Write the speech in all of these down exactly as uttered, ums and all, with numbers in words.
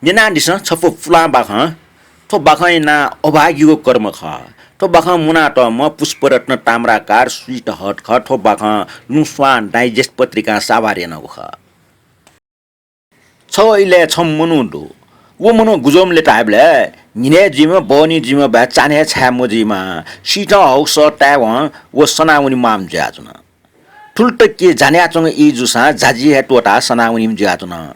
न्यनादिसँ छपु पुलां बाखं। थ्व बाखं याना अभागीगु कर्म खः। थ्व बाखं मुनातःम्ह पुष्परत्न ताम्राकार स्वीट हर्ट खः। थ्व बाखं लुँस्वां डाइजेस्ट पत्रिकां साभार यानागु खः। छगः इलय् छम्ह मनू दु। व मनू गुजवंबलय् धायेबलय् न्हिनय् जुइम्ह, बहनी जुइम्ह बाहेक चान्हय् छाय् मजुइम्ह। सीथं हःगु सः तायेवं व सनावने माःम्ह जुयाच्वन। थुलि तक कि जान्हय् च्वंगु ई जूसां जाजि हे त्वःताः सनावनीम्ह जुयाच्वन।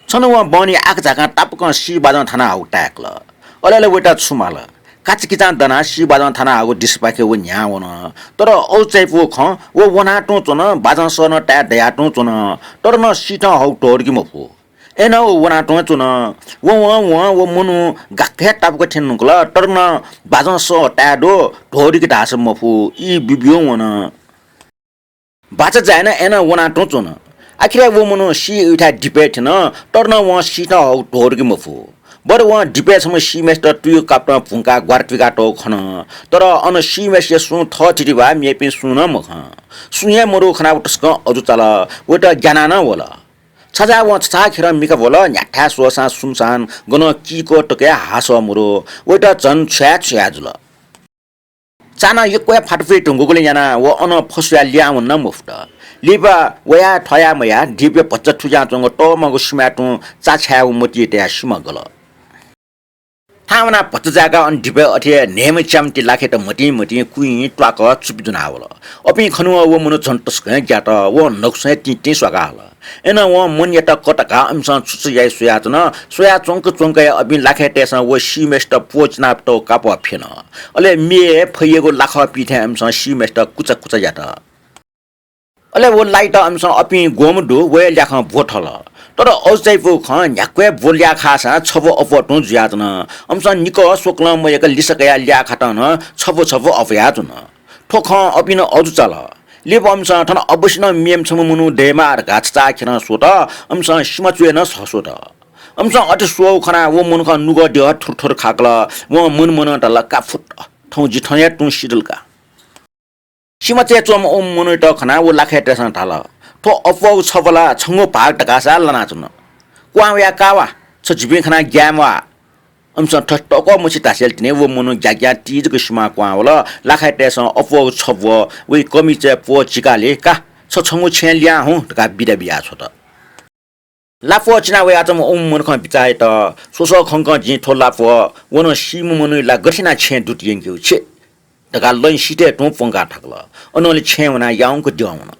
छन्हु वं बहनी आकाझाकां तापाकं सी बाजं थाना हःगु ताय्कल। अले अले वयात छु माल? काचाकिचां दनाः सी बाजं थाना हःगु दिसापाखे व न्ह्याः वन। तर अजू चायापुगु खँ व वनातुं च्वन, बाजं सः नं ताये दयातुं च्वन, तर नं सीथं हःगु धोधुकी मफु। अय्नं व वनातुं च्वन। व वं वं व मनू गाक्क हे तापाक थ्यने धुंकल, तर नं बाजं सः ताये दु, धोधुकी धाःसा मफु, ई बिब्यूं वन। बाचा जायेनं अय्नं वनातुं च्वन। आखिरय् व मनू सी उइथाय् दिपय् थ्यन, तर नं वं सीथं हःगु धोधुकी मफु। बरु वं दिपय् छम्ह सीम्हेसित तुयु कापतं भुंकाः ग्वारा तुइकातःगु खन। तर अन सीम्हेसिया सुं थः थिति बाहेक मेपिं सुं नं मखं। सुं हे मदुगु खनाः व तसकं अजू चाल। वयात ग्यानाः नं वल। छझाः वं छछाःखेरं मिखा भ्वल, न्ह्याथाय् स्वःसां सुनसान, गनं कीक्वः तक हे हाःसः मदु। वयात झन छ्वया छ्वया जुल। चा नं यक्व हे फातुफुइ धुंकूगुलिं यानाः व अनं फस्वयाः लिहां वने नं मफुत। लिपा वयाः थ्वयाः मयाः दिपय् भचा थुज्यां च्वंगु तःमागु सिमाय् तुं चा छायेगु मतिइ तयाः सिमा गल। थाहां वनाः भचा जाय्काः अन दिपय् अथे हे न्हय्म्ह च्याम्ह ति लाखेत म्हतिं म्हतिं कुइँ त्वाक चुपि ज्वनाः वल। अपिं खनेवं व मनू झन तसकं हे ग्यात। वं न्हकुसं हे तिं तिं स्वाकाः हल। अय्नं वं मनयात कःतकाः अमिसं छु छु याइ स्वयाच्वन। स्वया च्वंक च्वंक हे अपिं लाखेतय्सं व सीम्हेसित प्वःचिनातःगु कापः फ्यन। अले म्ये फैयागु लाखः पीथें अमिसं सीम्हेसित कुचा कुचा यात। अले व लाइत अमिसं अपिं ग्वम्ह दु, वया ल्याखं ब्वथल। तर अजू चायापुगु खँ न्ह्याक्व हे ब्वल्याः खाःसां छब्व अप्वः तुं जुयाच्वन। अमिसं निकः स्वकलं मयय्क लिसा कयाः ल्याः खातं नं छब्व छब्व अप्वयाच्वन। थ्व खँ अपिं नं अजू चाल। लिपा अमिसं थन अवश्य नं मेम्ह छम्ह मनू दयेमाः धकाः छचाःखेरं स्वत। अमिसं सिमा च्वय् नं सः स्वत। अमिसं अथे स्वःगु खनाः व मनुखं नुगः द्यः थुरथुर खाकल। वं मन मनं धाल, "का फुत, थौं जि थन हे तुं सिधल का।" सिमा च्वय् च्वंम्ह व मनूयात खनाः व लाखेतय्सं धाल, "थ्व अप्वःगु छब्व ला छंगु भाग धकाःसा लानाच्वन। क्वहां वयाः का वा, छ जिपिं खनाः ग्याये म्वाः।" अमिसं थथे तःकः मछि धासेंलि तिनि व मनू ग्याग्यां ति जक सिमाः क्वहां वल। लाखेतय्सं अप्वःगु छब्व वइ कमिचय् प्वःचिकालि, "का, छ छंगु छेँय् लिहां हुँ" धकाः बिदा बियाछ्वत। लाप्वः चिना वयाच्वंम्ह व मनुखं बिचाः यात, "स्वसः खंकं जिं थ्व लाप्वः व नं सीम्ह मनूया ला गथे यानाः छेँय् दुत यंकेगु छि" धकाः लँय् सिथय् तुं प्वंकाः थकल। अनंलि छेँय् वनाः याउँक द्यः वन।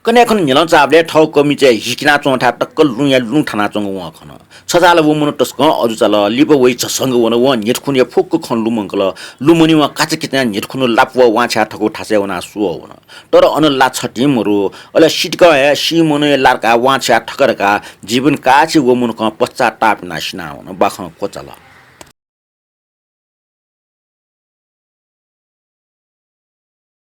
कन्हय् खन न्ह्यलं चाःबलय् थःगु कमिचय् हिकिनाच्वंथाय् तक्क लुँया लुँ थानाच्वंगु वं खन। छझाः ला व मनू तसकं अजू चाल। लिपा वइ झसंक वन। वं न्हिथुखुन्हुया फुक्क खँ लुमंकल। लुमनिवं काचाकिचां न्हिथुखुन्हु लाप्वः वांछ्वया थकूगु थासय् वनाः स्वः वन। तर अन ला छतिं मदु। अले सितिकं हे सी मनूया ला धकाः वांछ्वया थक धकाः जीवन काःछि व मनुखं पश्चाताप यानाः सिनावन। बाखं क्वचाल।